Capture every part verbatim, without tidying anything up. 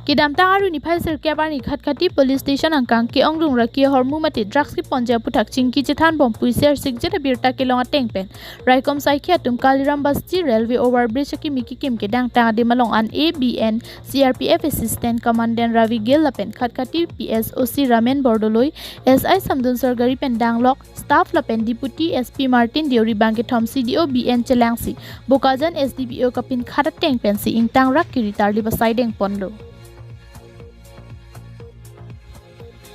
Kedamtang Aru niphai sirkep arni Khatkhati police station angkang ke-ong dungra ke-ahormu mate drugs keponji aputhak chingki chethan bom pusi arsikjet abirta kelong ateng pen raikom saikhi atum Kaliram Basti railway overbridge akimi kekim kedangtang adim along an A B N C R P F assistant commandant Ravi Gill lapen Khatkhati P S O C Ramen Bordoloi, S I Samdun Sorgari pen danglok staff lapen Deputy S P Martin Deuri bang kethom C D O B N Chelangsi, Bokajan S D P O kapinkhat ateng pensi ingtangrak kiri tarli basai dengponlo.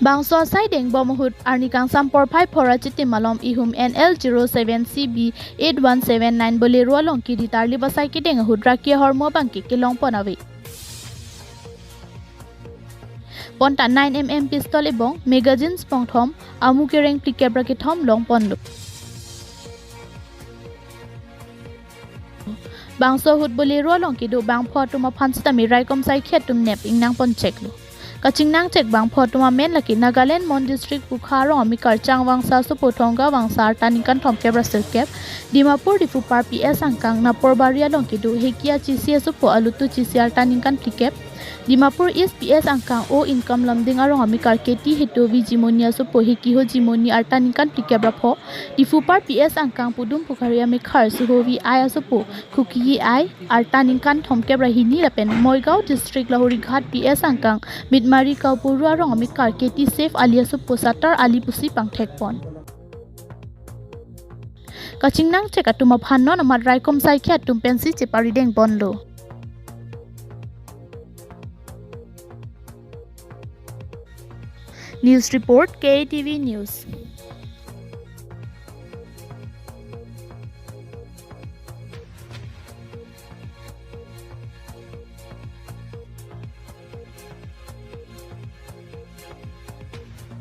Bangso asai dengbom ahut arni kangsam porphai phor achitim malom ihum N L zero seven C B eight one seven nine Bolero along kiri tarli basai kedeng ahut ra ke-ahormu abangke kelongpon ave. Bonta nine M M pistol ebong, magazines pongthom, amu kereng phlikep ra kethom longponlo. Bangso ahut Bolero along kedo bangpho atum aphan sitame raikom saikhi atum nep ingnangponcheklo. Kachingnangchek bangpho atum amen lake Nagaland Mon District Wokha arong amekar Changwangsa asopo Thongga Wangsa arta ningkan thomkep ra sirkep, Dimapur Difupar P S angkang Naporbari along kedo Heki Achisi asopo Alutu Chisi arta ningkan phlikep, Dimapur East P S angkang O Income Lumding arong amekar Keti Heto Vijimoni asopo Hekiho Jimoni arta ningkan phlikep ra pho, Difupar P S angkang Pudum Pukhari amekar Suhovi Ai asopo Khukiyi Ai arta ningkan thomkep ra hini lapen Moigaon District Lahorighat P S angkang Mitmari Kaupuru arong amekar Keti Saif Ali asopo Satar Ali pusi pangthekpon. Kachingnangchek atum aphan non amat raikom saikhi atum pensi chepari dengponlo. News report, K A T V News.